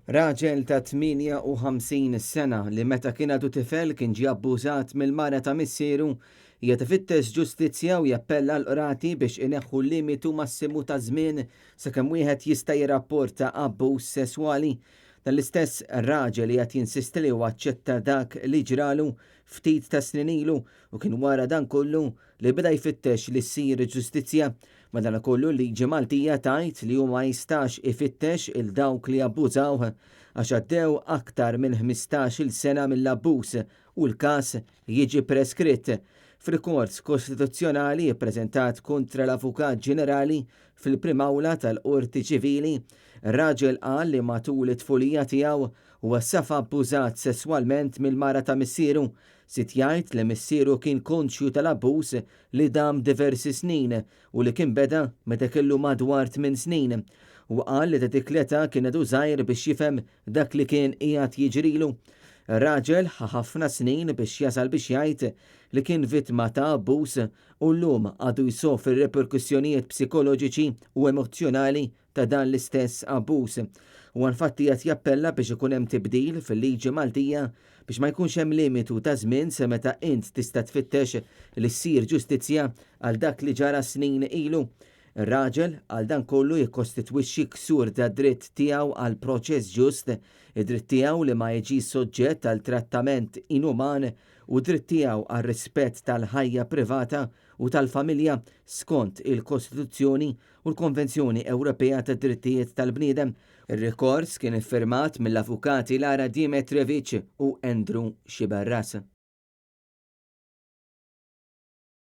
Raġel ta' 58 sena li meta kien għadu tifel kien ġie abbużat mill-mara ta' missieru qiegħed ifittex ġustizzja u jappella l-qrati biex ineħħu l-limitu massimu ta' żmien sakemm wieħed jista' jirrapporta abbuż sesswali. Dan l-istess raġel qiegħed jinsisti li huwa aċċetta dak li ġralu ftit ta' snin ilu u kien wara dan kollu li beda jfittex li ssir ġustizzja. Madanakollu l-liġi Maltija tgħid li hu ma jistax ifittex 'il dawk li abbużawh għax għaddew aktar minn 15-il sena mill-abbuż u l-każ jiġi preskritt. F'rikors kostituzzjonali ppreżentat kontra l-Avukat Ġenerali fil-Prim Awla tal-Qorti Ċivili, ir-raġel qal li matul it-tfulija tiegħu huwa safa abbużat sesswalment mill-mara ta' missieru. Żied jgħid li missieru kien konxju tal-abbuż li dam diversi snin u li kien beda meta kellu madwar tminn snin. Huwa qal li ta' dik l-età kien għadu żgħir biex jifhem dak li kien qiegħed jiġrilu. Ir-raġel ħa ħafna snin biex jasal biex jgħid li kien vittma ta' abbuż u llum għadu jsofri riperkussjonijiet psikoloġiċi u emozzjonali ta' dan l-istess abbuż. Huwa infatti qed jappella biex ikun hemm tibdil fil-liġi Maltija biex ma jkunx hemm limitu ta' żmien sa meta int tista' tfittex li ssir ġustizzja għal dak li ġara snin ilu. Ir-raġel għal dan kollu jikkostitwixxi ksur tad-dritt tiegħu għal proċess ġust, id-dritt tiegħu li ma jiġix soġġett għal trattament inuman u d-dritt tiegħu għar-rispett tal-ħajja privata u tal-familja skont il-Kostituzzjoni u l-Konvenzjoni Ewropea tad-Drittijiet tal-Bniedem. Ir-rikors kien iffirmat mill-avukati Lara Dimitrijevic u Andrew Sciberras.